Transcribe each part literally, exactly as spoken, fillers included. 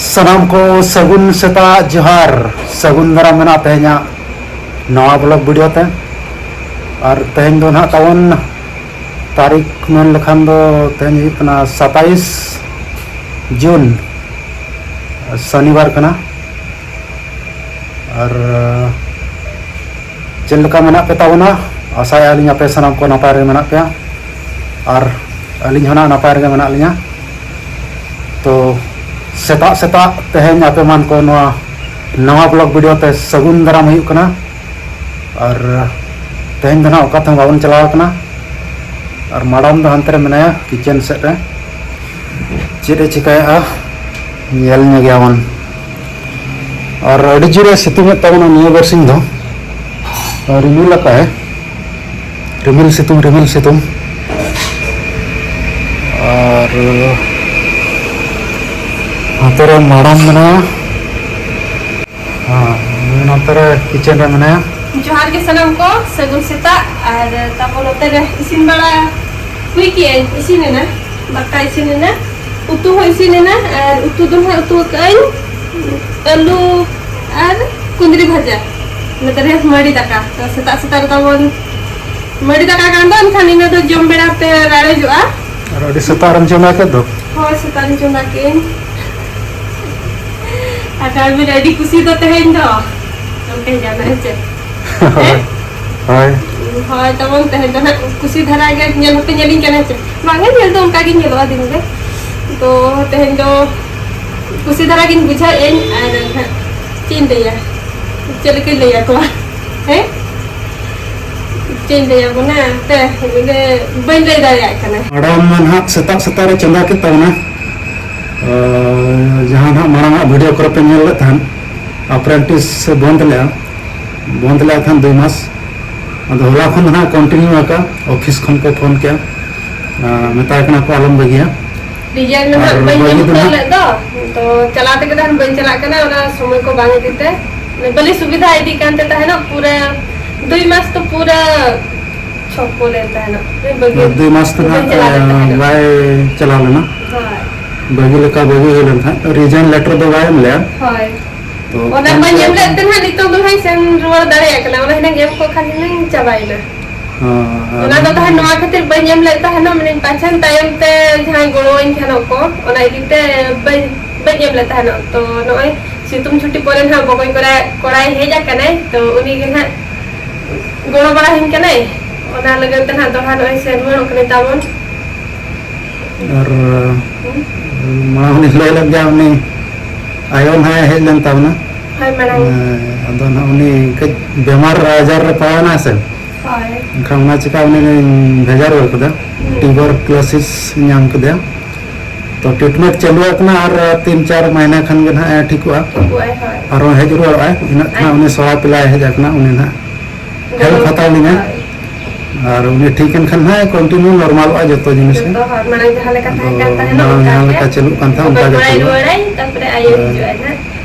ᱥᱟᱱᱟᱢ ᱠᱚ ᱥᱟᱹᱜᱩᱱ ᱥᱮᱛᱟᱜ ᱡᱚᱦᱟᱨ, ᱥᱟᱹᱜᱩᱱ ᱫᱟᱨᱟᱢ ᱢᱮᱱᱟᱜ ᱛᱮᱦᱮᱧᱟᱜ ᱱᱟᱣᱟ ᱵᱞᱚᱜ ᱵᱷᱤᱰᱤᱭᱳ ᱛᱮ᱾ ᱟᱨ ᱛᱮᱦᱮᱧ ᱫᱚ ᱱᱟᱦᱟᱜ ᱛᱟᱵᱚᱱ ᱛᱟᱹᱨᱤᱠᱷ ᱢᱮᱱ ᱞᱮᱠᱷᱟᱱ ᱫᱚ ᱛᱮᱦᱮᱧ ᱦᱩᱭᱩᱜ ᱠᱟᱱᱟ ᱥᱟᱛᱟᱭᱤᱥ ᱡᱩᱱ, ᱥᱚᱱᱤᱵᱟᱨ ᱠᱟᱱᱟ᱾ ᱟᱨ ᱪᱮᱫ ᱞᱮᱠᱟ ᱢᱮᱱᱟᱜ ᱯᱮ ᱛᱟᱵᱚᱱᱟ? ᱟᱥᱟᱭᱮᱫᱼᱟ ᱞᱤᱧ ᱟᱯᱮ ᱥᱟᱱᱟᱢ ᱠᱚ ᱱᱟᱯᱟᱭ ᱨᱮ ᱢᱮᱱᱟᱜ ᱯᱮᱭᱟ, ᱟᱨ ᱟᱹᱞᱤᱧ ᱦᱚᱸ ᱱᱟᱜ ᱱᱟᱯᱟᱭ ᱨᱮᱜᱮ ᱢᱮᱱᱟᱜ ᱞᱤᱧᱟ᱾ ᱛᱚ ᱥᱮᱛᱟᱜ ᱥᱮᱛᱟᱜ ᱛᱮᱦᱮᱧ ᱟᱯᱮ ᱢᱟᱱ ᱠᱚ ᱱᱚᱣᱟ ᱱᱟᱣᱟ ᱵᱞᱚᱜ ᱵᱷᱤᱰᱤᱭᱳ ᱛᱮ ᱥᱟᱹᱜᱩᱱ ᱫᱟᱨᱟᱢ ᱦᱩᱭᱩᱜ ᱠᱟᱱᱟ᱾ ᱟᱨ ᱛᱮᱦᱮᱧ ᱫᱚ ᱱᱟᱜ ᱚᱠᱟ ᱛᱮᱦᱚᱸ ᱵᱟᱵᱚᱱ ᱪᱟᱞᱟᱣ ᱠᱟᱱᱟ, ᱟᱨ ᱢᱟᱰᱟᱢ ᱫᱚ ᱦᱟᱱᱛᱮ ᱨᱮ ᱢᱮᱱᱟᱭᱟ ᱠᱤᱪᱮᱱ ᱥᱮᱫ ᱨᱮ, ᱪᱮᱫ ᱮ ᱪᱤᱠᱟᱹᱭᱮᱫᱼᱟ ᱧᱮᱞ ᱧᱚᱜᱮᱭᱟᱵᱚᱱ᱾ ᱟᱨ ᱟᱹᱰᱤ ᱡᱳᱨᱮ ᱥᱤᱛᱩᱝ ᱮᱫ ᱛᱟᱵᱚᱱᱟ ᱱᱤᱭᱟᱹ ᱵᱟᱨᱥᱤᱧ ᱫᱚ, ᱟᱨ ᱨᱤᱢᱤᱞ ᱟᱠᱟᱫᱼᱟᱭ, ᱨᱤᱢᱤᱞ ᱥᱤᱛᱩᱝ, ᱨᱤᱢᱤᱞ ᱥᱤᱛᱩᱝ᱾ ᱟᱨ ᱱᱚᱛᱮ ᱨᱮ ᱢᱟᱲᱟᱝ ᱢᱮᱱᱟᱭᱟ, ᱦᱮᱸ, ᱱᱩᱭ ᱱᱚᱛᱮ ᱨᱮ ᱠᱤᱪᱮᱱ ᱨᱮ ᱢᱮᱱᱟᱭᱟ᱾ ᱡᱚᱦᱟᱨ ᱜᱮ ᱥᱟᱱᱟᱢ ᱠᱚ, ᱥᱟᱹᱜᱩᱱ ᱥᱮᱛᱟᱜ᱾ ᱟᱨ ᱛᱟᱯᱚᱨ ᱱᱚᱛᱮ ᱨᱮ ᱤᱥᱤᱱ ᱵᱟᱲᱟ ᱦᱩᱭ ᱠᱮᱜᱼᱟᱹᱧ, ᱤᱥᱤᱱ ᱮᱱᱟ, ᱫᱟᱠᱟ ᱤᱥᱤᱱ ᱮᱱᱟ, ᱩᱛᱩ ᱦᱚᱸ ᱤᱥᱤᱱ ᱮᱱᱟ᱾ ᱟᱨ ᱩᱛᱩ ᱫᱚ ᱱᱟᱦᱟᱜ ᱩᱛᱩ ᱟᱠᱟᱜᱼᱟᱹᱧ ᱟᱹᱞᱩ ᱟᱨ ᱠᱩᱸᱫᱽᱨᱤ ᱵᱷᱟᱡᱟ, ᱱᱚᱛᱮ ᱨᱮ ᱢᱟᱹᱰᱤ ᱫᱟᱠᱟ᱾ ᱛᱚ ᱥᱮᱛᱟᱜ ᱥᱮᱛᱟᱜ ᱨᱮ ᱛᱟᱵᱚᱱ ᱢᱟᱹᱰᱤ ᱫᱟᱠᱟ ᱠᱟᱱ ᱫᱚ, ᱮᱱᱠᱷᱟᱱ ᱤᱱᱟᱹ ᱫᱚ ᱡᱚᱢ ᱵᱮᱲᱟ ᱛᱮ ᱞᱟᱲᱮᱡᱚᱜᱼᱟ᱾ ᱟᱨ ᱟᱹᱰᱤ ᱥᱮᱛᱟᱜ ᱨᱮᱢ ᱪᱚᱸᱫᱟ ᱠᱮᱫ ᱫᱚ᱾ ᱦᱳᱭ, ᱥᱮᱛᱟᱜ ᱨᱮᱧ ᱪᱚᱸᱫᱟ ᱠᱮᱫᱟᱹᱧ᱾ ᱟᱨ ᱠᱟᱨᱢᱤᱱ ᱟᱹᱰᱤ ᱠᱩᱥᱤ ᱫᱚ ᱛᱮᱦᱮᱧ ᱫᱚ᱾ ᱟᱢ ᱛᱮᱦᱮᱧ ᱡᱟᱱᱟ ᱦᱮᱸ ᱪᱮ? ᱦᱳᱭ᱾ ᱦᱮᱸ? ᱦᱳᱭ᱾ ᱦᱳᱭ, ᱛᱟᱵᱚᱱ ᱛᱮᱦᱮᱧ ᱫᱚ ᱱᱟᱜ ᱠᱩᱥᱤ ᱫᱷᱟᱨᱟ ᱜᱮ ᱧᱮᱞ ᱦᱚᱸᱯᱮ ᱧᱮᱞᱤᱧ ᱠᱟᱱᱟ ᱦᱮᱸ ᱪᱮ? ᱵᱟᱝᱟ, ᱧᱮᱞ ᱫᱚ ᱚᱱᱠᱟ ᱜᱤᱧ ᱧᱮᱞᱚᱜᱼᱟ ᱫᱤᱱ ᱜᱮ᱾ ᱛᱚ ᱛᱮᱦᱮᱧ ᱫᱚ ᱠᱩᱥᱤ ᱫᱷᱟᱨᱟ ᱜᱤᱧ ᱵᱩᱡᱷᱟᱹᱣᱮᱫ ᱟᱹᱧ᱾ ᱟᱨ ᱱᱟᱜ ᱪᱮᱫ ᱤᱧ ᱞᱟᱹᱭᱟ? ᱪᱮᱫ ᱞᱮᱠᱟᱧ ᱞᱟᱹᱭ ᱟᱠᱚᱣᱟ? ᱦᱮᱸ? ᱪᱮᱫ ᱤᱧ ᱞᱟᱹᱭ ᱟᱵᱚᱱᱟ? ᱦᱟᱯᱮ, ᱤᱧ ᱫᱚ ᱵᱟᱹᱧ ᱞᱟᱹᱭ ᱫᱟᱲᱮᱭᱟᱜ ᱠᱟᱱᱟ᱾ ᱢᱟᱲᱟᱝ ᱢᱟ ᱱᱟᱦᱟᱜ ᱥᱮᱛᱟᱜ ᱥᱮᱛᱟᱜ ᱨᱮ ᱪᱚᱸᱫᱟ ᱠᱮᱫ ᱛᱟᱵᱚᱱᱟ᱾ ᱟᱨ ᱡᱟᱦᱟᱸ ᱱᱟᱦᱟᱜ ᱢᱟᱲᱟᱝ ᱟᱜ ᱵᱷᱤᱰᱤᱭᱳ ᱠᱚᱨᱮ ᱯᱮ ᱧᱮᱞ ᱞᱮᱫ ᱛᱟᱦᱮᱸᱫ, ᱟᱯᱨᱮᱱᱴᱤᱥ ᱮ ᱵᱚᱱᱫ ᱞᱮᱫᱼᱟ, ᱵᱚᱱᱫ ᱞᱮᱫᱼᱟ ᱛᱟᱦᱮᱸᱫ ᱫᱩᱭ ᱢᱟᱥ᱾ ᱟᱫᱚ ᱦᱚᱞᱟ ᱠᱷᱚᱱ ᱫᱚ ᱱᱟᱦᱟᱜ ᱠᱚᱱᱴᱤᱱᱤᱭᱩ ᱟᱠᱟᱫ, ᱚᱯᱷᱤᱥ ᱠᱷᱚᱱ ᱠᱚ ᱯᱷᱳᱱ ᱠᱮᱫᱼᱟ, ᱟᱨ ᱢᱮᱛᱟᱭ ᱠᱟᱱᱟ ᱠᱚ ᱟᱞᱚᱢ ᱵᱟᱹᱜᱤᱭᱟ᱾ ᱨᱤᱡᱟᱞᱴ ᱢᱟ ᱟᱨ ᱱᱟᱦᱟᱜ ᱵᱟᱹᱧ ᱵᱟᱹᱜᱤ ᱧᱟᱢ ᱫᱚ ᱩᱛᱟᱹᱨ ᱱᱟᱦᱟᱜ ᱞᱮᱫ ᱫᱚ, ᱛᱚ ᱪᱟᱞᱟᱣ ᱛᱮᱜᱮ ᱛᱟᱦᱮᱱ ᱵᱟᱹᱧ ᱪᱟᱞᱟᱜ ᱠᱟᱱᱟ, ᱚᱱᱟ ᱥᱚᱢᱚᱭ ᱠᱚ ᱵᱟᱝ ᱤᱫᱤ ᱛᱮ᱾ ᱵᱟᱹᱞᱤᱧ ᱥᱩᱵᱤᱫᱷᱟ ᱤᱫᱤ ᱠᱟᱱ ᱛᱮ ᱛᱟᱦᱮᱱᱚᱜ, ᱯᱩᱨᱟᱹ ᱫᱩᱭ ᱢᱟᱥ ᱛᱚ ᱯᱩᱨᱟᱹ ᱪᱷᱚᱠ ᱠᱚ ᱞᱮᱱ ᱛᱟᱦᱮᱱᱚᱜ᱾ ᱵᱟᱹᱜᱤ ᱫᱩᱭ ᱢᱟᱥ ᱛᱮ ᱵᱟᱹᱧ ᱱᱟᱦᱟᱜ, ᱪᱟᱞᱟᱣ ᱞᱮᱱ ᱛᱟᱦᱮᱱᱚᱜ᱾ ᱵᱟᱭ ᱪᱟᱞᱟᱣ ᱞᱮᱱᱟ᱾ ᱦᱳᱭ᱾ ᱵᱟᱹᱜᱤ ᱞᱮᱠᱟ ᱵᱟᱹᱜᱤ ᱦᱩᱭ ᱞᱮᱱ ᱛᱟᱦᱮᱸᱫ, resign letter ᱫᱚ ᱵᱟᱭ ᱮᱢ ᱞᱮᱜᱼᱟ᱾ ᱦᱳᱭ᱾ ᱛᱚ, ᱚᱱᱟ ᱛᱟᱭᱚᱢ ᱵᱟᱹᱧ ᱛᱮ ᱮᱢ ᱞᱮᱫ ᱛᱮ ᱱᱟᱦᱟᱜ ᱱᱤᱛᱚᱜ ᱫᱚ ᱱᱟᱦᱟᱜ ᱥᱮᱱ ᱨᱩᱣᱟᱹᱲ ᱫᱟᱲᱮᱭᱟᱜ ᱠᱟᱱᱟ, ᱚᱱᱟ ᱦᱩᱱᱟᱹᱝ ᱮᱢ ᱠᱚᱜ ᱠᱷᱟᱱ ᱦᱩᱱᱟᱹᱝ ᱪᱟᱵᱟᱭᱮᱱᱟ᱾ ᱦᱮᱸ, ᱟᱨ ᱚᱱᱟ ᱫᱚ ᱛᱟᱦᱮᱸ ᱱᱚᱣᱟ ᱠᱷᱟᱹᱛᱤᱨ ᱵᱟᱹᱧ ᱮᱢ ᱞᱮᱫ ᱛᱟᱦᱮᱱᱟ, ᱢᱟᱱᱮ ᱯᱟᱪᱷᱮᱱ ᱛᱟᱭᱚᱢ ᱛᱮ ᱡᱟᱦᱟᱸᱭ ᱜᱚᱲᱚᱣᱟᱹᱧ ᱠᱷᱟᱱᱚᱜ ᱠᱚ, ᱚᱱᱟ ᱤᱫᱤ ᱛᱮ ᱵᱟᱹᱧ, ᱵᱟᱹᱧ ᱮᱢ ᱞᱮᱫ ᱛᱟᱦᱮᱱᱚᱜ᱾ ᱛᱚ ᱱᱚᱜᱼᱚᱭ ᱥᱤᱛᱩᱝ ᱪᱷᱩᱴᱤ ᱯᱚᱨᱮ ᱱᱟᱦᱟᱜ ᱵᱚᱠᱚᱧ ᱠᱚᱲᱟ, ᱠᱚᱲᱟᱭ ᱦᱮᱡ ᱟᱠᱟᱱᱟᱭ, ᱛᱚ ᱩᱱᱤ ᱜᱮ ᱱᱟᱦᱟᱜ ᱜᱚᱲᱚ ᱵᱟᱲᱟ ᱟᱹᱧ ᱠᱟᱱᱟᱭ᱾ ᱚᱱᱟ ᱞᱟᱹᱜᱤᱫ ᱛᱮ ᱱᱟᱦᱟᱜ ᱫᱚᱲᱦᱟ ᱱᱚᱜᱼᱚᱭ ᱥᱮᱱ ᱨᱩᱣᱟᱹᱲᱚᱜ ᱠᱟᱱᱟᱭ ᱛᱟᱵᱚᱱ᱾ ᱟᱨ, ᱦᱩᱸ? ᱢᱟᱲᱟᱝ ᱞᱤᱧ ᱞᱟᱹᱭ ᱞᱮᱫ ᱜᱮᱭᱟ, ᱩᱱᱤ ᱟᱭᱳ ᱱᱟᱦᱟᱜ ᱦᱮᱡ ᱞᱮᱱ ᱛᱟᱵᱚᱱᱟ᱾ ᱦᱳᱭ, ᱢᱟᱲᱟᱝ᱾ ᱦᱮᱸ, ᱟᱫᱚ ᱱᱟᱦᱟᱜ ᱩᱱᱤ ᱠᱟᱹᱡ ᱵᱮᱢᱟᱨ ᱟᱡᱟᱨ ᱨᱮ ᱯᱟᱲᱟᱣ ᱮᱱᱟ ᱥᱮ᱾ ᱦᱳᱭ᱾ ᱮᱱᱠᱷᱟᱱ ᱚᱱᱟ ᱪᱤᱠᱟ ᱩᱱᱤ ᱞᱤᱧ ᱵᱷᱮᱡᱟ ᱨᱩᱣᱟᱹᱲ ᱠᱮᱫᱟ᱾ ᱦᱩᱸ᱾ Tuberculosis ᱧᱟᱢ ᱠᱮᱫᱮᱭᱟ᱾ ᱛᱚ treatment ᱪᱟᱹᱞᱩ ᱟᱠᱟᱱᱟ, ᱟᱨ ᱛᱤᱱ ᱪᱟᱨ ᱢᱟᱹᱦᱱᱟᱹ ᱠᱷᱟᱱ ᱜᱮ ᱱᱟᱦᱟᱜ ᱮ ᱴᱷᱤᱠᱚᱜᱼᱟ᱾ ᱴᱷᱤᱠᱚᱜᱼᱟᱭ, ᱦᱳᱭ᱾ ᱟᱨᱦᱚᱸ ᱦᱮᱡ ᱨᱩᱣᱟᱹᱲᱚᱜᱼᱟᱭ, ᱤᱱᱟᱹᱜ ᱟᱡ ᱠᱷᱟᱱ ᱩᱱᱤ ᱥᱚᱨᱟ ᱯᱤᱞᱟᱭ ᱦᱮᱡ ᱟᱠᱟᱱᱟ, ᱩᱱᱤ ᱱᱟᱦᱟᱜ help ᱦᱳᱭ᱾ ᱦᱟᱛᱟᱣ ᱞᱤᱧᱟᱭ᱾ ᱦᱳᱭ᱾ ᱟᱨ ᱩᱱᱤ ᱴᱷᱤᱠ ᱮᱱ ᱠᱷᱟᱱ ᱱᱟᱦᱟᱜ continue normalᱚᱜᱼᱟ ᱡᱚᱛᱚ ᱡᱤᱱᱤᱥ ᱜᱮ᱾ ᱡᱚᱛᱚ ᱦᱚᱲ ᱢᱟᱲᱟᱝ ᱡᱟᱦᱟᱸ ᱞᱮᱠᱟ ᱛᱟᱦᱮᱸ ᱟᱫᱚ ᱠᱟᱱ ᱛᱟᱦᱮᱱᱟ, ᱢᱟᱲᱟᱝ ᱚᱱᱠᱟ ᱡᱟᱦᱟᱸ ᱜᱮ᱾ ᱞᱮᱠᱟ ᱪᱟᱹᱞᱩᱜ ᱠᱟᱱ ᱛᱟᱦᱮᱸᱫ, ᱚᱱᱠᱟ ᱜᱮ ᱵᱚᱠᱚᱧ ᱪᱟᱹᱞᱩᱜᱼᱟ᱾ ᱨᱩᱣᱟᱹᱲᱟᱭ, ᱛᱟᱨᱯᱚᱨᱮ ᱟᱭᱳ ᱦᱳᱭ᱾ ᱦᱤᱡᱩᱜᱼᱟᱭ ᱱᱟᱦᱟᱜ᱾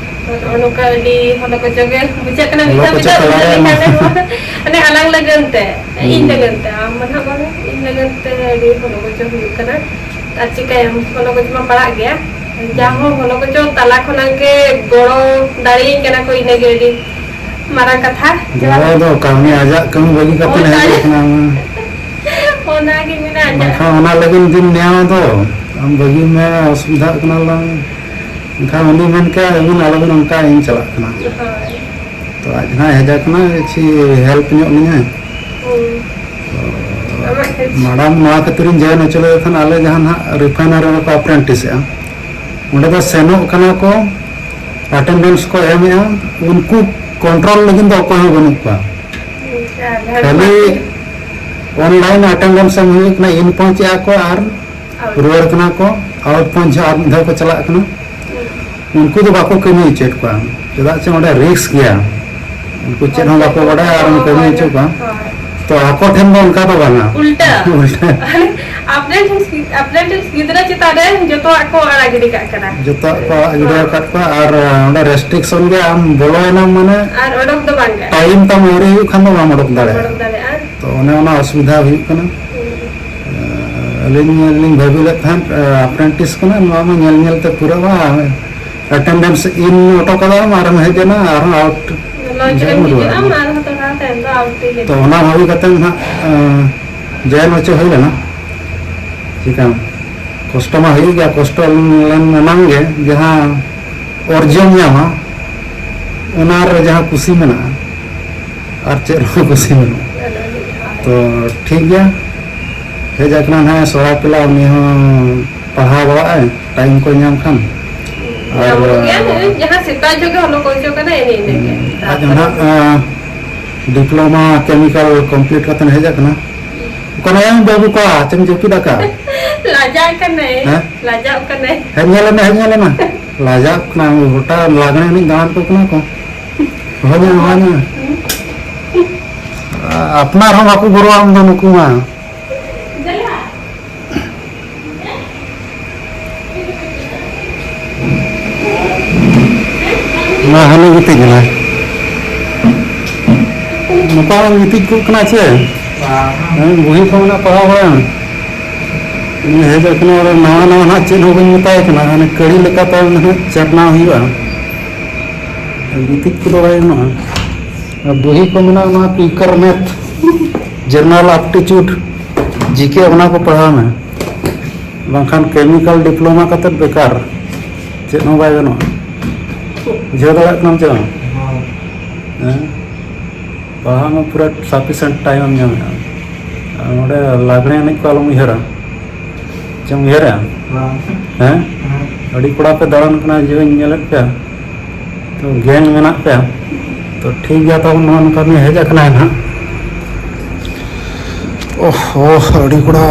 ᱛᱚ, ᱱᱚᱜᱼᱚ ᱱᱚᱝᱠᱟ ᱟᱹᱰᱤ ᱦᱚᱞᱚ ᱜᱚᱪᱚ ᱜᱮ ᱵᱩᱡᱷᱟᱹᱜ ᱠᱟᱱᱟ, ᱢᱤᱫ ᱦᱚᱞᱚ ᱫᱷᱟᱣ, ᱜᱚᱪᱚ ᱢᱤᱫ ᱫᱷᱟᱣ ᱛᱟᱞᱟᱨᱮ ᱞᱟᱹᱭ ᱠᱷᱟᱱ ᱫᱚ ᱱᱚᱣᱟ, ᱢᱟᱱᱮ ᱟᱞᱟᱝ ᱞᱟᱹᱜᱤᱫ ᱛᱮ, ᱤᱧ ᱦᱩᱸ᱾ ᱞᱟᱹᱜᱤᱫ ᱛᱮ, ᱟᱢ ᱢᱟ ᱱᱟᱦᱟᱜ ᱵᱟᱝᱟ, ᱤᱧ ᱞᱟᱹᱜᱤᱫ ᱛᱮ ᱟᱹᱰᱤ ᱦᱚᱞᱚ ᱜᱚᱪᱚ ᱦᱩᱭᱩᱜ ᱠᱟᱱᱟ᱾ ᱟᱨ ᱪᱤᱠᱟᱹᱭᱟᱢ, ᱦᱚᱞᱚ ᱜᱚᱪᱚ ᱢᱟ ᱯᱟᱲᱟᱜ ᱜᱮᱭᱟ᱾ ᱡᱟᱦᱚᱸ ᱦᱚᱞᱚ ᱜᱚᱪᱚ ᱛᱟᱞᱟ ᱠᱷᱚᱱᱟᱜ ᱜᱮ ᱜᱚᱲᱚ ᱫᱟᱲᱮᱭᱟᱹᱧ ᱠᱟᱱᱟ ᱠᱚ, ᱤᱱᱟᱹᱜᱮ ᱟᱹᱰᱤ ᱢᱟᱨᱟᱝ ᱠᱟᱛᱷᱟ᱾ ᱜᱚᱲᱚ ᱫᱚ ᱚᱠᱟ, ᱩᱱᱤ ᱟᱡᱟᱜ ᱠᱟᱹᱢᱤ ᱵᱟᱹᱜᱤ ᱠᱟᱛᱮ ᱦᱳᱭ, ᱦᱮᱡ ᱦᱳᱭ᱾ ᱟᱠᱟᱱᱟ᱾ ᱚᱱᱟᱜᱮ ᱢᱮᱱᱟ, ᱟᱡᱟᱜ ᱵᱟᱝᱠᱷᱟᱱ ᱚᱱᱟ ᱞᱟᱹᱜᱤᱫ ᱡᱩᱫᱤᱢ ᱱᱮᱭᱟᱣᱟ ᱫᱚ, ᱟᱢ ᱵᱟᱹᱜᱤ ᱢᱮ, ᱚᱥᱩᱵᱤᱫᱷᱟᱜ ᱠᱟᱱᱟ ᱞᱟᱝ᱾ ᱮᱱᱠᱷᱟᱱ ᱩᱱᱤ ᱢᱮᱱ ᱠᱮᱜᱼᱟ, "ᱟᱹᱵᱤᱱ ᱟᱞᱚᱵᱤᱱ ᱚᱱᱠᱟ, ᱤᱧ ᱪᱟᱞᱟᱜ ᱠᱟᱱᱟ᱾" ᱦᱳᱭ᱾ ᱛᱚ ᱟᱡ ᱦᱟᱸᱜ ᱦᱮᱡ ᱟᱠᱟᱱᱟ, ᱪᱮᱫ help ᱧᱚᱜ ᱞᱤᱧᱟᱭ᱾ ᱦᱩᱸ᱾ ᱛᱚ ᱟᱢᱟᱜ help᱾ ᱢᱟᱰᱟᱢ ᱱᱚᱣᱟ ᱠᱷᱟᱹᱛᱤᱨᱤᱧ join ᱦᱚᱪᱚ ᱞᱮᱫᱮ ᱠᱷᱟᱱ, ᱟᱞᱮ ᱡᱟᱦᱟᱸ ᱱᱟᱦᱟᱜ refinery ᱨᱮᱠᱚ apprenticeᱮᱜᱼᱟ, ᱚᱸᱰᱮ ᱫᱚ ᱥᱮᱱᱚᱜ ᱠᱟᱱᱟ ᱠᱚ, attendance ᱠᱚ ᱮᱢᱮᱜᱼᱟ, ᱩᱱᱠᱩ control ᱞᱟᱹᱜᱤᱫ ᱫᱚ ᱚᱠᱚᱭ ᱦᱚᱸ ᱵᱟᱹᱱᱩᱜ ᱠᱚᱣᱟ᱾ ᱦᱩᱸ, ᱟᱨ ᱡᱟᱦᱟᱸ ᱠᱷᱟᱹᱞᱤ online attendance ᱮᱢ ᱦᱩᱭᱩᱜ ᱠᱟᱱᱟ, in ᱯᱚᱸᱪᱮᱜᱼᱟ ᱠᱚ ᱟᱨ ᱟᱨ ᱨᱩᱣᱟᱹᱲ ᱠᱟᱱᱟ ᱠᱚ, out ᱯᱚᱸᱪ ᱟᱨ ᱢᱤᱫ ᱫᱷᱟᱣ ᱠᱚ ᱪᱟᱞᱟᱜ ᱠᱟᱱᱟ᱾ ᱩᱱᱠᱩ ᱫᱚ ᱵᱟᱠᱚ ᱠᱟᱹᱢᱤ ᱦᱚᱪᱚᱭᱮᱫ ᱠᱚᱣᱟ, ᱪᱮᱫᱟᱜ ᱥᱮ ᱚᱸᱰᱮ risk ᱜᱮᱭᱟ᱾ ᱩᱱᱠᱩ ᱪᱮᱫ ᱦᱚᱸ ᱵᱟᱠᱚ ᱵᱟᱰᱟᱭᱟ ᱟᱨ ᱩᱱᱠᱩ ᱠᱟᱹᱢᱤ ᱦᱚᱪᱚ ᱠᱚᱣᱟ᱾ ᱦᱳᱭ᱾ ᱛᱚ ᱟᱠᱚ ᱴᱷᱮᱱ ᱫᱚ ᱚᱱᱠᱟ ᱫᱚ ᱵᱟᱝᱟ᱾ ᱩᱞᱴᱟᱹ᱾ ᱩᱞᱴᱟᱹ᱾ apprentice, apprentice ᱜᱤᱫᱽᱨᱟᱹ ᱪᱮᱛᱟᱱ ᱨᱮ ᱡᱚᱛᱚᱣᱟᱜ ᱠᱚ ᱟᱲᱟᱜ ᱜᱤᱰᱤ ᱠᱟᱜ ᱠᱟᱱᱟ᱾ ᱡᱚᱛᱚᱣᱟᱜ ᱠᱚ ᱟᱲᱟᱜ ᱜᱤᱰᱤ ᱦᱳᱭ᱾ ᱟᱠᱟᱫ ᱠᱚᱣᱟ ᱟᱨ ᱚᱸᱰᱮ restriction ᱜᱮ, ᱟᱢ ᱵᱚᱞᱚᱭᱮᱱᱟᱢ ᱢᱟᱱᱮ ᱟᱨ ᱚᱰᱚᱠ ᱫᱚ ᱵᱟᱝ ᱜᱟᱱᱚᱜᱼᱟ᱾ time ᱛᱟᱢ ᱟᱹᱣᱨᱤ ᱦᱩᱭᱩᱜ ᱠᱷᱟᱱ ᱫᱚ ᱵᱟᱢ ᱚᱰᱚᱠ ᱵᱟᱢ ᱫᱟᱲᱮᱭᱟᱜᱼᱟ᱾ ᱚᱰᱚᱠ ᱫᱟᱲᱮᱭᱟᱜᱼᱟ᱾ ᱛᱚ ᱚᱱᱮ ᱚᱱᱟ ᱚᱥᱩᱵᱤᱫᱷᱟ ᱦᱩᱭᱩᱜ ᱠᱟᱱᱟ᱾ ᱦᱩᱸ᱾ ᱟᱨ ᱟᱹᱞᱤᱧ ᱞᱤᱧ ᱵᱷᱟᱹᱵᱤ ᱞᱮᱫ ᱛᱟᱦᱮᱸᱫ, ᱟᱯᱨᱮᱱᱴᱤᱥ ᱠᱟᱱᱟ, ᱱᱚᱣᱟ ᱢᱟ ᱧᱮᱞ ᱧᱮᱞ ᱛᱮ ᱯᱩᱨᱟᱹᱜᱼᱟ᱾ ᱟᱴᱮᱱᱰᱮᱱᱥ ᱤᱱ ᱦᱚᱴᱚ ᱠᱟᱫᱟᱢ, ᱟᱨᱮᱢ ᱦᱮᱡ ᱮᱱᱟ, ᱟᱨᱦᱚᱸ ᱟᱣᱩᱴ᱾ ᱞᱚᱡᱽ ᱨᱮᱢ ᱦᱤᱡᱩᱜ ᱟᱢ, ᱟᱨᱦᱚᱸ ᱫᱚᱦᱲᱟ ᱛᱟᱭᱚᱢ ᱫᱚ ᱟᱣᱩᱴ ᱛᱮ ᱤᱭᱟᱹ᱾ ᱛᱚ, ᱚᱱᱟ ᱵᱷᱟᱹᱵᱤ ᱠᱟᱛᱮ ᱱᱟᱦᱟᱜ, ᱮᱸ, ᱡᱚᱭᱮᱱ ᱦᱚᱪᱚ ᱦᱩᱭ ᱞᱮᱱᱟ᱾ ᱪᱤᱠᱟᱹᱢ, ᱠᱚᱥᱴᱚ ᱢᱟ ᱦᱩᱭᱩᱜ ᱜᱮᱭᱟ, ᱠᱚᱥᱴᱚ ᱞᱮᱱ ᱮᱱᱟᱝ ᱜᱮ ᱡᱟᱦᱟᱸ ᱚᱨᱡᱚᱢ ᱧᱟᱢᱟ, ᱚᱱᱟ ᱨᱮ ᱡᱟᱦᱟᱸ ᱠᱩᱥᱤ ᱢᱮᱱᱟᱜᱼᱟ, ᱟᱨ ᱪᱮᱫ ᱦᱚᱸ ᱠᱩᱥᱤ ᱵᱟᱹᱱᱩᱜᱼᱟ᱾ ᱛᱚ, ᱴᱷᱤᱠ ᱜᱮᱭᱟ, ᱦᱮᱡ ᱟᱠᱟᱱᱟ ᱱᱟᱦᱟᱜ ᱥᱚᱨᱟ ᱯᱮᱞᱟ, ᱩᱱᱤ ᱦᱚᱸ ᱯᱟᱲᱦᱟᱣ ᱵᱟᱲᱟᱜ ᱟᱭ, ᱴᱟᱭᱤᱢ ᱠᱚ ᱧᱟᱢ ᱠᱷᱟᱱ᱾ ᱟᱨ ᱧᱟᱢᱚᱜ ᱜᱮᱭᱟ, ᱱᱩᱭ ᱡᱟᱦᱟᱸ ᱥᱮᱛᱟᱜ ᱡᱚᱜᱮ ᱚᱞᱚᱜ ᱚᱪᱚ ᱠᱟᱱᱟ, ᱮᱱᱮ ᱤᱱᱟᱹᱜᱮ᱾ ᱟᱡ ᱦᱚᱸ ᱱᱟᱦᱟᱜ, ᱟᱸ, ᱰᱤᱯᱞᱳᱢᱟ ᱠᱮᱢᱤᱠᱮᱞ ᱠᱚᱢᱯᱞᱤᱴ ᱠᱟᱛᱮ ᱦᱮᱡ ᱟᱠᱟᱱᱟ᱾ ᱚᱠᱟᱱᱟᱭ ᱵᱟᱹᱵᱩ ᱠᱚᱲᱟ, ᱪᱮᱢ ᱡᱟᱹᱯᱤᱫ ᱟᱠᱟᱫ? ᱞᱟᱡᱟᱜ ᱠᱟᱱᱟᱭ, ᱦᱮᱸ? ᱞᱟᱡᱟᱜ ᱠᱟᱱᱟᱭ᱾ ᱦᱮᱡ ᱧᱮᱞ ᱢᱮ, ᱦᱮᱡ ᱧᱮᱞ ᱢᱮ᱾ ᱞᱟᱡᱟᱜ ᱠᱟᱱᱟ, ᱜᱚᱴᱟ ᱞᱟᱜᱽᱬᱮ ᱮᱱᱮᱡ ᱫᱟᱬᱟᱱ ᱠᱚ ᱠᱟᱱᱟ ᱠᱚ᱾ ᱦᱳᱭ ᱧᱟ, ᱦᱳᱭ ᱧᱟ᱾ ᱟᱯᱱᱟᱨ ᱦᱚᱸ ᱵᱟᱠᱚ ᱜᱚᱨᱚᱣᱟᱢ ᱫᱚ ᱱᱩᱠᱩ ᱢᱟ᱾ ᱢᱟ ᱦᱟᱹᱱᱤ ᱜᱤᱛᱤᱡ ᱮᱱᱟᱭ᱾ ᱱᱚᱝᱠᱟ ᱵᱟᱝ ᱜᱤᱛᱤᱡ ᱠᱚᱜ ᱠᱟᱱᱟ ᱪᱮ? ᱦᱮᱸ, ᱵᱩᱦᱤ ᱠᱚ ᱢᱮᱱᱟᱜ, ᱯᱟᱲᱦᱟᱣ ᱵᱟᱲᱟᱭᱟᱢ᱾ ᱩᱱᱤ ᱦᱮᱡ ᱟᱠᱟᱱᱟ, ᱟᱨ ᱱᱟᱣᱟ ᱱᱟᱣᱟ ᱱᱟᱦᱟᱜ ᱪᱮᱫ ᱦᱚᱸ ᱵᱟᱹᱧ ᱢᱮᱛᱟᱭ ᱠᱟᱱᱟ᱾ ᱦᱟᱱᱮ ᱠᱟᱹᱲᱤ ᱞᱮᱠᱟᱛᱮ ᱱᱟᱦᱟᱜ ᱪᱟᱴᱱᱟᱣ ᱦᱩᱭᱩᱜᱼᱟ᱾ ᱜᱤᱛᱤᱡ ᱠᱚᱫᱚ ᱵᱟᱭ ᱜᱟᱱᱚᱜᱼᱟ᱾ ᱟᱨ ᱵᱩᱦᱤ ᱠᱚ ᱢᱮᱱᱟᱜᱼᱟ, ᱱᱚᱣᱟ ᱯᱤᱠᱟᱨ ᱢᱮᱛᱷ, ᱡᱮᱱᱟᱨᱮᱞ ᱟᱯᱴᱤᱪᱩᱰ, ᱡᱤᱠᱮ, ᱚᱱᱟ ᱠᱚ ᱯᱟᱲᱦᱟᱣ ᱢᱮ, ᱵᱟᱝᱠᱷᱟᱱ ᱠᱮᱢᱤᱠᱮᱞ ᱰᱤᱯᱞᱳᱢᱟ ᱠᱟᱛᱮᱫ ᱵᱮᱠᱟᱨ, ᱪᱮᱫ ᱦᱚᱸ ᱵᱟᱭ ᱜᱟᱱᱚᱜᱼᱟ᱾ ᱵᱩᱡᱷᱟᱹᱣ ᱫᱟᱲᱮᱭᱟᱜ ᱠᱟᱱᱟᱢ ᱪᱮ ᱵᱟᱝ? ᱦᱮᱸ᱾ ᱦᱮᱸ, ᱯᱟᱲᱦᱟᱣ ᱢᱟ ᱯᱩᱨᱟᱹ ᱥᱟᱯᱷᱤᱥᱤᱭᱮᱱᱴ ᱴᱟᱭᱤᱢ ᱮᱢ ᱧᱟᱢᱮᱫᱼᱟ᱾ ᱟᱨ ᱱᱚᱰᱮ ᱞᱟᱜᱽᱬᱮ ᱮᱱᱮᱡ ᱠᱚ ᱟᱞᱚᱢ ᱩᱭᱦᱟᱹᱨᱟ᱾ ᱪᱮᱫ ᱮᱢ ᱩᱭᱦᱟᱹᱨᱟ? ᱵᱟᱝ᱾ ᱦᱮᱸ? ᱦᱮᱸ᱾ ᱟᱹᱰᱤ ᱠᱚᱲᱟ ᱯᱮ ᱫᱟᱬᱟᱱ ᱠᱟᱱᱟ, ᱡᱮᱧ ᱧᱮᱞᱮᱫ ᱯᱮᱭᱟ᱾ ᱛᱚ, ᱜᱮᱝ ᱢᱮᱱᱟᱜ ᱯᱮᱭᱟ᱾ ᱛᱚ, ᱴᱷᱤᱠ ᱜᱮᱭᱟ, ᱛᱟᱵᱚᱱ ᱱᱚᱣᱟ ᱱᱚᱝᱠᱟ ᱱᱩᱭ ᱦᱮᱡ ᱟᱠᱟᱱᱟᱭ ᱱᱟᱦᱟᱜ᱾ ᱳᱦ, ᱳᱦ, ᱟᱹᱰᱤ ᱠᱚᱲᱟ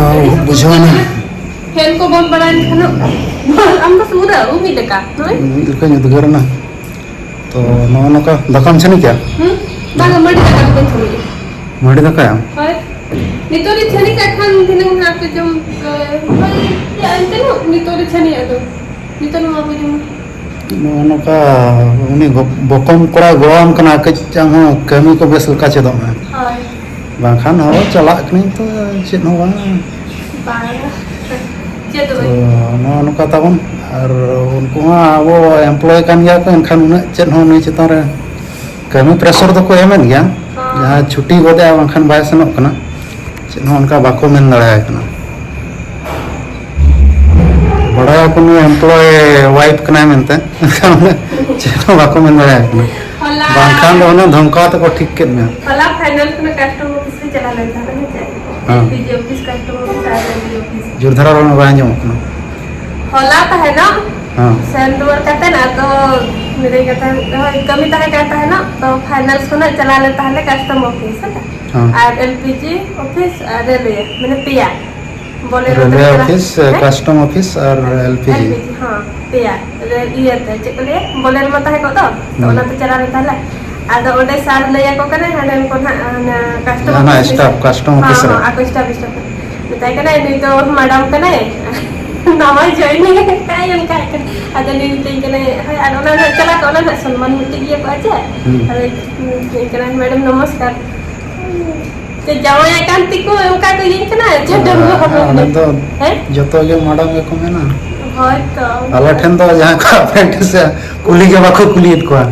ᱵᱩᱡᱷᱟᱹᱣ ᱮᱱᱟ᱾ ᱯᱷᱮᱱ ᱠᱚ ᱵᱚᱱᱫ ᱵᱟᱲᱟᱭᱮᱱ ᱠᱷᱟᱱ ᱟᱢ ᱫᱚ ᱥᱩᱫᱷᱟᱹ ᱩᱢᱤᱫ ᱞᱮᱠᱟ, ᱦᱳᱭ? ᱢᱤᱫ ᱞᱮᱠᱟᱧ ᱩᱫᱽᱜᱟᱹᱨ ᱮᱱᱟ᱾ ᱛᱚ, ᱱᱚᱜᱼᱚ ᱱᱚᱝᱠᱟ ᱫᱟᱠᱟᱢ ᱪᱷᱟᱹᱱᱤ ᱠᱮᱜᱼᱟ? ᱦᱩᱸ? ᱵᱟᱝᱟ, ᱢᱟᱹᱰᱤ ᱫᱟᱠᱟ ᱫᱚ ᱵᱟᱹᱧ ᱪᱷᱟᱹᱱᱤᱭᱟ᱾ ᱢᱟᱹᱰᱤ ᱫᱟᱠᱟᱭᱟᱢ? ᱦᱳᱭ᱾ ᱱᱤᱛᱚᱜ ᱨᱮ ᱪᱷᱟᱹᱱᱤ ᱠᱟᱜ ᱠᱷᱟᱱ ᱫᱷᱤᱱᱟᱹᱝ ᱦᱟᱸᱜ ᱯᱮ ᱡᱚᱢ, ᱮ, ᱦᱳᱭ, ᱮᱱᱛᱮ ᱨᱮᱦᱚᱸ ᱱᱤᱛᱚᱜ ᱨᱮ ᱪᱷᱟᱹᱱᱤ ᱟᱫᱚ᱾ ᱱᱤᱛᱚᱜ ᱱᱚᱣᱟ ᱵᱚ ᱡᱚᱢᱟ᱾ ᱱᱚᱜᱼᱚ ᱱᱚᱝᱠᱟ ᱩᱱᱤ ᱜᱚ-, ᱵᱚᱠᱚᱢ ᱠᱚᱲᱟᱭ ᱜᱚᱲᱚᱣᱟᱢ ᱠᱟᱱᱟ, ᱠᱟᱹᱡ ᱟᱢ ᱦᱚᱸ ᱠᱟᱹᱢᱤ ᱠᱚ ᱵᱮᱥ ᱞᱮᱠᱟ ᱪᱮᱫᱚᱜ ᱢᱮ᱾ ᱦᱳᱭ᱾ ᱵᱟᱝᱠᱷᱟᱱ ᱦᱚᱸ ᱪᱟᱞᱟᱜ ᱠᱟᱹᱱᱟᱹᱧ ᱛᱚ ᱪᱮᱫ ᱦᱚᱸ ᱵᱟᱝ᱾ ᱵᱟᱝ᱾ ᱪᱮᱫ ᱛᱚ, ᱦᱩᱭ? ᱱᱚᱜᱼᱚ ᱱᱚᱝᱠᱟ ᱛᱟᱵᱚᱱ᱾ ᱟᱨ ᱩᱱᱠᱩ ᱦᱚᱸ ᱟᱵᱚ ᱮᱢᱯᱞᱚᱭ ᱠᱟᱱ ᱜᱮᱭᱟ ᱠᱚ, ᱮᱱᱠᱷᱟᱱ ᱩᱱᱟᱹᱜ ᱪᱮᱫ ᱦᱚᱸ ᱱᱩᱭ ᱪᱮᱛᱟᱱ ᱨᱮ ᱠᱟᱹᱢᱤ ᱯᱨᱮᱥᱚᱨ ᱫᱚᱠᱚ ᱮᱢᱮᱫ ᱜᱮᱭᱟ᱾ ᱦᱚᱸ᱾ ᱡᱟᱦᱟᱸ ᱪᱷᱩᱴᱤ ᱜᱚᱫᱮᱜᱼᱟ, ᱵᱟᱝᱠᱷᱟᱱ ᱵᱟᱭ ᱥᱮᱱᱚᱜ ᱠᱟᱱᱟ, ᱪᱮᱫ ᱦᱚᱸ ᱚᱱᱠᱟ ᱵᱟᱠᱚ ᱢᱮᱱ ᱫᱟᱲᱮᱭᱟᱭ ᱠᱟᱱᱟ᱾ ᱵᱟᱲᱟᱭᱟᱠᱚ ᱱᱩᱭ ᱮᱢᱯᱞᱚᱭ ᱣᱟᱭᱤᱯ ᱠᱟᱱᱟᱭ ᱢᱮᱱᱛᱮ, ᱮᱱᱠᱷᱟᱱ ᱪᱮᱫ ᱦᱚᱸ ᱵᱟᱠᱚ ᱢᱮᱱ ᱫᱟᱲᱮᱭᱟᱭ ᱠᱟᱱᱟ᱾ ᱦᱚᱞᱟ ᱵᱟᱝᱠᱷᱟᱱ ᱫᱚ ᱚᱱᱟ ᱫᱷᱚᱢᱠᱟᱣ ᱛᱮᱠᱚ ᱴᱷᱤᱠ ᱠᱮᱫ ᱢᱮᱭᱟ᱾ ᱦᱚᱞᱟ ᱯᱷᱟᱭᱱᱟᱞ ᱠᱷᱚᱱᱟᱜ ᱠᱟᱥᱴᱚᱢ ᱚᱯᱷᱤᱥ ᱨᱮ ᱪᱟᱞᱟᱣ ᱞᱮᱱ ᱛᱟᱦᱮᱸ ᱠᱟᱱᱟ, ᱪᱮᱫ? ᱦᱮᱸ᱾ ᱯᱤᱡᱤ ᱚᱯᱷᱤᱥ, ᱠᱟᱥᱴᱚᱢ ᱚᱯᱷᱤᱥ ᱟᱨ ᱮᱞ ᱰᱤ ᱚᱯᱷᱤᱥ᱾ ᱡᱳᱨ ᱫᱷᱟᱨᱟ ᱨᱚᱲ ᱢᱮ, ᱵᱟᱭ ᱟᱸᱡᱚᱢᱚᱜ ᱠᱟᱱᱟ᱾ ᱦᱚᱞᱟ ᱛᱟᱦᱮᱱᱚᱜ ᱦᱮᱸ᱾ ᱥᱮᱱ ᱨᱩᱣᱟᱹᱲ ᱠᱟᱛᱮ ᱟᱫᱚ ᱢᱤᱫᱟᱹᱧ ᱠᱟᱛᱷᱟ, ᱦᱳᱭ, ᱠᱟᱹᱢᱤ ᱛᱟᱦᱮᱸ ᱠᱟᱱ ᱛᱟᱦᱮᱱᱚᱜ, ᱛᱚ ᱯᱷᱟᱭᱱᱟᱞᱥ ᱠᱷᱚᱱᱟᱜ ᱪᱟᱞᱟᱣ ᱞᱮᱱ ᱛᱟᱦᱮᱸ ᱞᱮ ᱠᱟᱥᱴᱚᱢ ᱚᱯᱷᱤᱥ, ᱦᱮᱸ᱾ ᱦᱮᱸ᱾ ᱟᱨ ᱮᱞ ᱯᱤ ᱡᱤ ᱚᱯᱷᱤᱥ ᱟᱨ ᱨᱮᱞᱣᱮ, ᱢᱟᱱᱮ ᱯᱮᱭᱟ᱾ ᱵᱚᱞᱮᱨᱳ ᱛᱮ ᱨᱮᱞᱣᱮ ᱪᱟᱞᱟᱜ ᱚᱯᱷᱤᱥ, ᱦᱮᱸ? ᱠᱟᱥᱴᱚᱢ ᱚᱯᱷᱤᱥ ᱟᱨ L P G. L P G, ᱦᱚᱸ, ᱯᱮᱭᱟ᱾ ᱨᱮ-, ᱤᱭᱟᱹᱛᱮ, ᱪᱮᱫ ᱠᱚ ᱞᱟᱹᱭᱟ? ᱵᱚᱞᱮᱨᱳ ᱢᱟ ᱛᱟᱦᱮᱸ ᱠᱚᱜ ᱫᱚ᱾ ᱛᱚ, ᱦᱩᱸ᱾ ᱚᱱᱟᱛᱮ ᱪᱟᱞᱟᱣ ᱞᱮᱱ ᱛᱟᱦᱞᱮ᱾ ᱟᱫᱚ ᱚᱸᱰᱮ ᱥᱟᱨ ᱞᱟᱹᱭ ᱟᱠᱚ ᱠᱟᱱᱟᱭ, ᱦᱟᱸᱰᱮ ᱩᱱᱠᱩ ᱱᱟᱦᱟᱜ, ᱚᱱᱟ ᱠᱟᱥᱴᱚᱢ ᱡᱟᱦᱟᱱᱟᱜ ᱚᱯᱷᱤᱥ ᱨᱮ᱾ ᱥᱴᱟᱯ, ᱠᱟᱥᱴᱚᱢ ᱦᱚᱸ, ᱚᱯᱷᱤᱥ ᱨᱮ᱾ ᱦᱚᱸ, ᱟᱠᱚ ᱥᱴᱟᱯ, ᱥᱴᱟᱯ ᱨᱮ᱾ ᱢᱮᱛᱟᱭ ᱠᱟᱱᱟᱭ, "ᱱᱩᱭ ᱫᱚ ᱢᱮᱰᱟᱢ ᱠᱟᱱᱟᱭ, ᱱᱟᱣᱟᱭ ᱡᱚᱭᱮᱱᱤᱝ ᱟᱠᱟᱫᱼᱟᱭ", ᱚᱱᱠᱟ ᱠᱟᱱᱟ᱾ ᱟᱫᱚ ᱱᱩᱭ ᱢᱮᱛᱟᱹᱧ ᱠᱟᱱᱟᱭ, "ᱦᱳᱭ, ᱟᱨ ᱚᱱᱟ ᱱᱟᱦᱟᱜ ᱪᱟᱞᱟᱜ ᱠᱚ, ᱚᱱᱟ ᱱᱟᱦᱟᱜ ᱥᱚᱱᱢᱟᱱ ᱢᱤᱫᱴᱤᱡ ᱜᱮᱭᱟ ᱠᱚ, ᱟᱨ ᱪᱮᱫ?" ᱦᱩᱸ᱾ ᱟᱫᱚ ᱢᱮᱛᱟᱹᱧ ᱠᱟᱱᱟᱭ, "ᱢᱮᱰᱟᱢ, ᱱᱚᱢᱚᱥᱠᱟᱨ᱾" ᱡᱮ ᱡᱟᱶᱟᱭ ᱟᱠᱟᱱ ᱛᱮᱠᱚ ᱚᱱᱠᱟ ᱠᱚ ᱤᱭᱟᱹᱜ ᱠᱟᱱᱟ, ᱡᱮ ᱰᱟᱺᱜᱩᱣᱟᱹ ᱦᱚᱯᱚᱱ ᱦᱮᱸ, ᱚᱱᱟ ᱫᱚ ᱦᱮᱸ? ᱡᱚᱛᱚ ᱜᱮ ᱢᱟᱰᱟᱝ ᱜᱮᱠᱚ ᱢᱮᱱᱟ᱾ ᱦᱳᱭ ᱛᱚ᱾ ᱟᱞᱮ ᱴᱷᱮᱱ ᱫᱚ ᱡᱟᱦᱟᱸ ᱠᱚ ᱟᱯᱨᱮᱱᱴᱤᱥ ᱠᱩᱞᱤ ᱜᱮ ᱵᱟᱠᱚ ᱠᱩᱞᱤᱭᱮᱫ ᱠᱚᱣᱟ᱾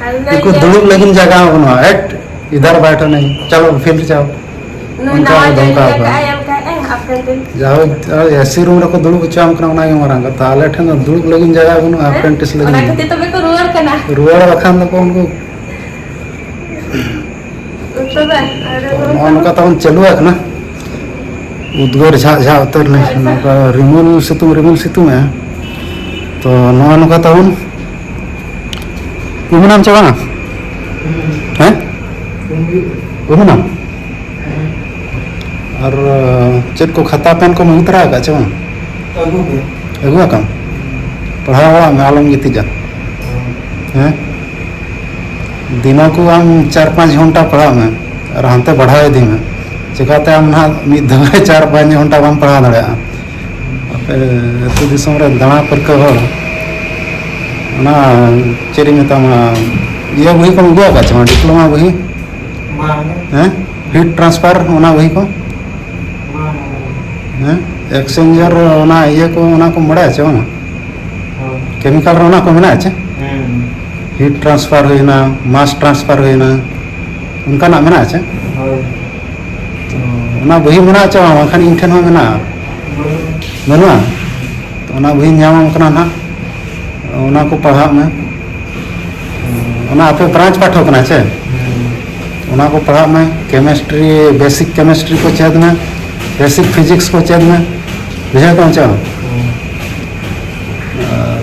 ᱟᱨ ᱚᱱᱟ ᱩᱱᱠᱩ ᱤᱭᱟᱹ ᱫᱩᱲᱩᱵ ᱞᱟᱹᱜᱤᱫ ᱡᱟᱭᱜᱟ ᱦᱚᱸ ᱵᱟᱹᱱᱩᱜᱼᱟ᱾ ᱦᱮᱴ, ᱤᱫᱷᱟᱨ ᱵᱟᱭᱴᱷᱟ ᱱᱟᱦᱤ, ᱪᱟᱞᱚ ᱯᱷᱤᱞᱰ ᱡᱟᱣ᱾ ᱱᱩᱭ ᱚᱱᱠᱟ ᱱᱟᱣᱟ ᱠᱚ ᱡᱚᱭᱮᱱ ᱫᱷᱚᱢᱠᱟᱣ ᱟᱠᱟᱫᱼᱟᱭ, ᱠᱚᱣᱟ᱾ ᱚᱱᱠᱟᱭᱮᱫᱼᱟᱭ, ᱟᱯᱨᱮᱱᱴᱤᱥ᱾ ᱡᱟᱦᱳᱠ, ᱮᱥᱤ ᱨᱩᱢ ᱨᱮᱠᱚ ᱫᱩᱲᱩᱵ ᱦᱚᱪᱚᱣᱟᱢ ᱠᱟᱱᱟ, ᱚᱱᱟᱜᱮ ᱢᱟᱨᱟᱝ ᱠᱟᱛᱷᱟ᱾ ᱟᱞᱮ ᱴᱷᱮᱱ ᱫᱚ ᱫᱩᱲᱩᱵ ᱞᱟᱹᱜᱤᱫ ᱡᱟᱭᱜᱟ ᱵᱟᱹᱱᱩᱜᱼᱟ, ᱦᱮᱸ? ᱟᱯᱨᱮᱱᱴᱤᱥ ᱞᱟᱹᱜᱤᱫ᱾ ᱚᱱᱟ ᱠᱷᱟᱹᱛᱤᱨ ᱛᱚᱵᱮ ᱠᱚ ᱨᱩᱣᱟᱹᱲ ᱠᱟᱱᱟ᱾ ᱨᱩᱣᱟᱹᱲ ᱵᱟᱠᱷᱟᱱ ᱫᱚᱠᱚ ᱩᱱᱠᱩ ᱛᱚᱵᱮ, ᱟᱨ ᱛᱚ, ᱱᱚᱜᱼᱚ ᱱᱚᱝᱠᱟ ᱛᱟᱵᱚᱱ ᱪᱟᱹᱞᱩ ᱟᱠᱟᱱᱟ᱾ ᱩᱫᱽᱜᱟᱹᱨ ᱡᱷᱟᱜ ᱡᱷᱟᱜ ᱩᱛᱟᱹᱨ ᱱᱟᱭ᱾ ᱟᱪᱪᱷᱟ᱾ ᱱᱚᱝᱠᱟ ᱨᱤᱢᱤᱞ ᱥᱤᱛᱩᱝ, ᱨᱤᱢᱤᱞ ᱥᱤᱛᱩᱝ ᱮᱜᱼᱟ᱾ ᱛᱚ, ᱱᱚᱜᱼᱚ ᱱᱚᱝᱠᱟ ᱛᱟᱵᱚᱱ᱾ ᱩᱢ ᱮᱱᱟᱢ ᱪᱮ ᱵᱟᱝᱟ? ᱦᱮᱸ? ᱩᱢ ᱮᱱᱟᱢ? ᱟᱨ ᱪᱮᱫ ᱠᱚ ᱠᱷᱟᱛᱟ ᱯᱮᱱ ᱠᱚᱢ ᱟᱹᱜᱩ ᱛᱚᱨᱟ ᱟᱠᱟᱫ ᱪᱮ ᱵᱟᱝ? ᱟᱹᱜᱩ ᱜᱮ᱾ ᱟᱹᱜᱩ ᱟᱠᱟᱢ? ᱯᱟᱲᱦᱟᱣ ᱵᱟᱲᱟᱜ ᱢᱮ, ᱟᱞᱚᱢ ᱜᱤᱛᱤᱡᱟ᱾ ᱦᱮᱸ? ᱫᱤᱱᱟᱹᱢ ᱠᱚ ᱟᱢ ᱪᱟᱨ ᱯᱟᱸᱪ ᱜᱷᱚᱱᱴᱟ ᱯᱟᱲᱦᱟᱜ ᱢᱮ ᱟᱨ ᱦᱟᱱᱛᱮ ᱵᱟᱲᱦᱟᱣ ᱤᱫᱤ ᱢᱮ᱾ ᱪᱮᱠᱟᱛᱮ ᱟᱢ ᱱᱟᱦᱟᱜ ᱢᱤᱫ ᱫᱷᱟᱣ ᱨᱮ ᱪᱟᱨ ᱯᱟᱸᱪ ᱜᱷᱚᱱᱴᱟ ᱵᱟᱢ ᱯᱟᱲᱦᱟᱣ ᱫᱟᱲᱮᱭᱟᱜᱼᱟ? ᱟᱯᱮ ᱟᱹᱛᱩ ᱫᱤᱥᱚᱢ ᱨᱮ ᱫᱟᱬᱟ ᱯᱟᱹᱨᱠᱟᱹᱣ ᱦᱚᱲ, ᱚᱱᱟ ᱪᱮᱫ ᱤᱧ ᱢᱮᱛᱟᱢᱟ, ᱤᱭᱟᱹ ᱵᱚᱦᱤ ᱠᱚᱢ ᱟᱹᱜᱩ ᱟᱠᱟᱫ ᱪᱮ ᱵᱟᱝ, ᱰᱤᱯᱞᱳᱢᱟ ᱵᱚᱦᱤ? ᱵᱟᱝ᱾ ᱦᱮᱸ? ᱦᱤᱴ ᱴᱨᱟᱱᱥᱯᱷᱟᱨ ᱚᱱᱟ ᱵᱚᱦᱤ ᱠᱚ? ᱵᱟᱝ᱾ ᱦᱮᱸ, ᱮᱠᱥᱪᱮᱧᱡᱟᱨ, ᱚᱱᱟ ᱤᱭᱟᱹ ᱠᱚ, ᱚᱱᱟ ᱠᱚ ᱵᱟᱲᱟᱭᱟ ᱪᱮ ᱵᱟᱝᱟ? ᱦᱳᱭ᱾ ᱠᱮᱢᱤᱠᱟᱞ ᱨᱮ ᱚᱱᱟ ᱠᱚ ᱢᱮᱱᱟᱜᱼᱟ ᱪᱮ? ᱦᱮᱸ᱾ ᱦᱤᱴ ᱴᱨᱟᱱᱥᱯᱷᱟᱨ ᱦᱩᱭᱱᱟ, ᱢᱟᱥ ᱴᱨᱟᱱᱥᱯᱷᱟᱨ ᱦᱩᱭᱱᱟ, ᱚᱱᱠᱟᱱᱟᱜ ᱢᱮᱱᱟᱜᱼᱟ ᱪᱮ? ᱦᱳᱭ᱾ ᱛᱚ, ᱚᱱᱟ ᱵᱚᱦᱤ ᱢᱮᱱᱟᱜᱼᱟ ᱪᱮ ᱵᱟᱝ? ᱵᱟᱝᱠᱷᱟᱱ ᱤᱧ ᱴᱷᱮᱱ ᱦᱚᱸ ᱢᱮᱱᱟᱜᱼᱟ᱾ ᱵᱟᱹᱱᱩᱜᱼᱟ᱾ ᱛᱚ, ᱚᱱᱟ ᱵᱚᱦᱤᱧ ᱧᱟᱢᱟᱢ ᱠᱟᱱᱟ ᱱᱟᱦᱟᱜ, ᱚᱱᱟ ᱠᱚ ᱯᱟᱲᱦᱟᱜ ᱢᱮ᱾ ᱚᱱᱟ ᱟᱯᱮ ᱵᱨᱟᱧᱪ ᱯᱟᱴᱷᱚ ᱠᱟᱱᱟ ᱪᱮ? ᱦᱮᱸ᱾ ᱚᱱᱟ ᱠᱚ ᱯᱟᱲᱦᱟᱜ ᱢᱮ, ᱠᱮᱢᱮᱥᱴᱨᱤ, ᱵᱮᱥᱤᱠ ᱠᱮᱢᱮᱥᱴᱨᱤ ᱠᱚ ᱪᱮᱫ ᱢᱮ, ᱵᱮᱥᱤᱠ ᱯᱷᱤᱡᱤᱠᱥ ᱠᱚ ᱪᱮᱫ ᱢᱮ, ᱵᱩᱡᱷᱟᱹᱣ ᱠᱮᱫᱟᱢ ᱪᱮ ᱵᱟᱝ? ᱦᱮᱸ᱾ ᱟᱨ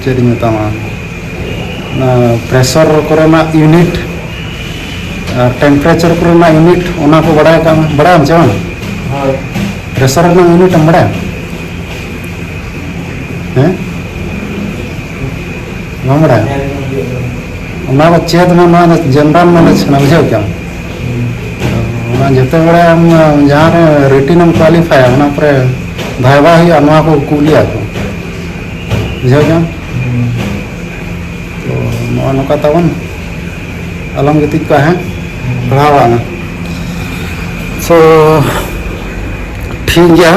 ᱪᱮᱫ ᱤᱧ ᱢᱮᱛᱟᱢᱟ, ᱚᱱᱟ ᱯᱨᱮᱥᱚᱨ ᱠᱚᱨᱮᱱᱟᱜ ᱤᱭᱩᱱᱤᱴ ᱟᱨ ᱴᱮᱢᱯᱟᱨᱮᱪᱟᱨ ᱠᱚᱨᱮᱱᱟᱜ ᱤᱭᱩᱱᱤᱴ, ᱚᱱᱟ ᱠᱚ ᱵᱟᱲᱟᱭ ᱠᱟᱜ ᱢᱮ᱾ ᱵᱟᱲᱟᱭᱟᱢ ᱪᱮ ᱵᱟᱝ? ᱦᱳᱭ᱾ ᱯᱨᱮᱥᱚᱨ ᱨᱮᱱᱟᱜ ᱤᱭᱩᱱᱤᱴ ᱮᱢ ᱵᱟᱲᱟᱭᱟ? ᱦᱮᱸ? ᱵᱟᱢ ᱵᱟᱲᱟᱭᱟ? ᱦᱮᱸ, ᱦᱮᱸ, ᱦᱮᱸ᱾ ᱚᱱᱟ ᱠᱚ ᱪᱮᱫ ᱢᱮ, ᱱᱚᱣᱟ ᱫᱚ ᱡᱮᱱᱟᱨᱟᱞ ᱱᱚᱞᱮᱡᱽ ᱠᱟᱱᱟ, ᱵᱩᱡᱷᱟᱹᱣ ᱠᱮᱫᱟᱢ? ᱦᱩᱸ᱾ ᱚᱱᱟ ᱡᱚᱛᱚ ᱵᱟᱲᱟᱭᱟᱢ, ᱡᱟᱦᱟᱸ ᱨᱮ ᱨᱤᱴᱤᱱ ᱮᱢ ᱠᱣᱟᱞᱤᱯᱷᱟᱭᱟ, ᱚᱱᱟ ᱯᱚᱨᱮ ᱵᱷᱟᱭᱵᱟ ᱦᱩᱭᱩᱜᱼᱟ, ᱱᱚᱣᱟ ᱠᱚ ᱠᱩᱞᱤᱭᱟ ᱠᱚ, ᱵᱩᱡᱷᱟᱹᱣ ᱠᱮᱫᱟᱢ? ᱦᱩᱸ᱾ ᱛᱚ ᱱᱚᱜᱼᱚ ᱱᱚᱝᱠᱟ ᱛᱟᱵᱚᱱ, ᱟᱞᱚᱢ ᱜᱤᱛᱤᱡ ᱠᱚᱜᱼᱟ, ᱦᱮᱸ? ᱦᱩᱸ᱾ ᱯᱟᱲᱦᱟᱣ ᱵᱟᱲᱟᱜ ᱢᱮ᱾ ᱛᱚ ᱴᱷᱤᱠ ᱜᱮᱭᱟ,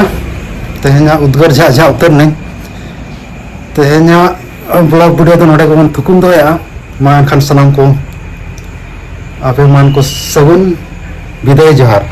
ᱛᱮᱦᱮᱧᱟᱜ ᱩᱫᱽᱜᱟᱹᱨ ᱡᱷᱟᱜ ᱡᱷᱟᱜ ᱩᱛᱟᱹᱨ ᱱᱟᱹᱧ᱾ ᱛᱮᱦᱮᱧᱟᱜ ᱵᱞᱚᱜ ᱵᱷᱤᱰᱤᱭᱳ ᱫᱚ ᱱᱚᱰᱮ ᱜᱮᱵᱚᱱ ᱛᱷᱩᱠᱩᱢ ᱫᱚᱦᱚᱭᱟ᱾ ᱢᱟ ᱮᱱᱠᱷᱟᱱ ᱥᱟᱱᱟᱢ ᱠᱚ ᱟᱯᱮ ᱢᱟᱱ ᱠᱚ ᱥᱟᱹᱜᱩᱱ ᱵᱤᱫᱟᱹᱭ ᱡᱚᱦᱟᱨ᱾